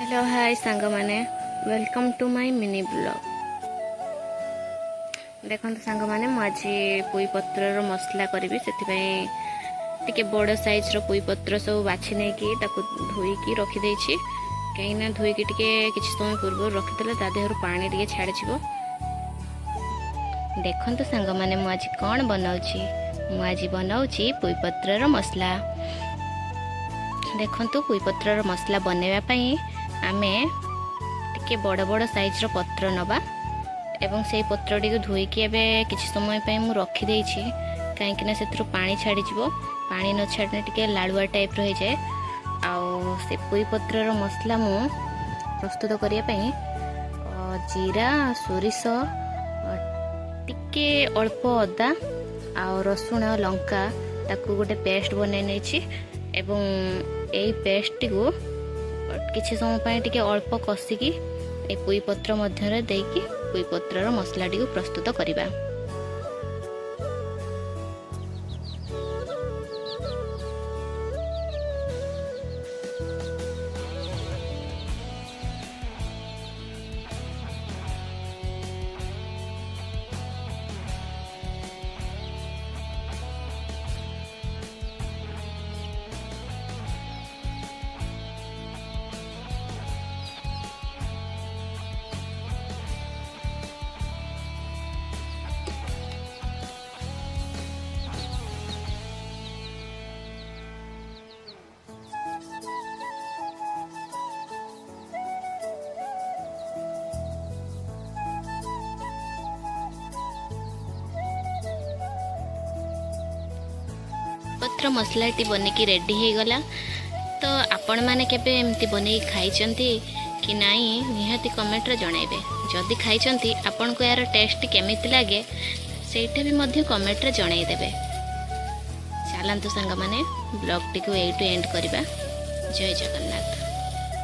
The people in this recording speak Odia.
ହ୍ୟାଲୋ ହାଇ ସାଙ୍ଗମାନେ, welcome to my mini vlog। ଦେଖନ୍ତୁ ସାଙ୍ଗମାନେ, ମୁଁ ଆଜି ପୋଇ ପତ୍ରର ମସଲା କରିବି। ସେଥିପାଇଁ ଟିକେ ବଡ଼ ସାଇଜ୍ର ପୋଇ ପତ୍ର ସବୁ ବାଛି ନେଇକି ତାକୁ ଧୋଇକି ରଖିଦେଇଛି। କାହିଁକିନା ଧୋଇକି ଟିକେ କିଛି ସମୟ ପୂର୍ବରୁ ରଖିଦେଲେ ତା ଦେହରୁ ପାଣି ଟିକେ ଛାଡ଼ିଯିବ। ଦେଖନ୍ତୁ ସାଙ୍ଗମାନେ, ମୁଁ ଆଜି କ'ଣ ବନାଉଛି। ମୁଁ ଆଜି ବନାଉଛି ପୋଇ ପତ୍ରର ମସଲା। ଦେଖନ୍ତୁ, ପୋଇପତ୍ରର ମସଲା ବନାଇବା ପାଇଁ ଆମେ ଟିକେ ବଡ଼ ବଡ଼ ସାଇଜ୍ର ପତ୍ର ନେବା ଏବଂ ସେଇ ପତ୍ରଟିକୁ ଧୋଇକି ଏବେ କିଛି ସମୟ ପାଇଁ ମୁଁ ରଖିଦେଇଛି, କାହିଁକିନା ସେଥିରୁ ପାଣି ଛାଡ଼ିଯିବ। ପାଣି ନ ଛାଡ଼ିଲେ ଟିକେ ଲାଳୁଆ ଟାଇପ୍ର ହେଇଯାଏ। ଆଉ ସେ ପୋଇପତ୍ରର ମସଲା ମୁଁ ପ୍ରସ୍ତୁତ କରିବା ପାଇଁ ଜିରା, ସୋରିଷ, ଟିକେ ଅଳ୍ପ ଅଦା ଆଉ ରସୁଣ, ଲଙ୍କା, ତାକୁ ଗୋଟେ ପେଷ୍ଟ ବନେଇ ନେଇଛି ଏବଂ ଏଇ ପେଷ୍ଟଟିକୁ କିଛି ସମୟ ପାଇଁ ଟିକେ ଅଳ୍ପ କଷିକି ଏ ପୋଇ ପତ୍ର ମଧ୍ୟରେ ଦେଇକି ପୋଇ ପତ୍ରର ମସଲାଟିକୁ ପ୍ରସ୍ତୁତ କରିବା। ପତ୍ର ମସଲାଟି ବନିକି ରେଡ଼ି ହେଇଗଲା। ତ ଆପଣମାନେ କେବେ ଏମିତି ବନେଇକି ଖାଇଛନ୍ତି କି ନାହିଁ, ନିହାତି କମେଣ୍ଟରେ ଜଣାଇବେ। ଯଦି ଖାଇଛନ୍ତି, ଆପଣଙ୍କୁ ଏହାର ଟେଷ୍ଟ କେମିତି ଲାଗେ, ସେଇଟା ବି ମଧ୍ୟ କମେଣ୍ଟରେ ଜଣାଇଦେବେ। ଚାଲନ୍ତୁ ସାଙ୍ଗମାନେ, ବ୍ଲଗ୍ଟିକୁ ଏଇଠୁ ଏଣ୍ଡ କରିବା। ଜୟ ଜଗନ୍ନାଥ।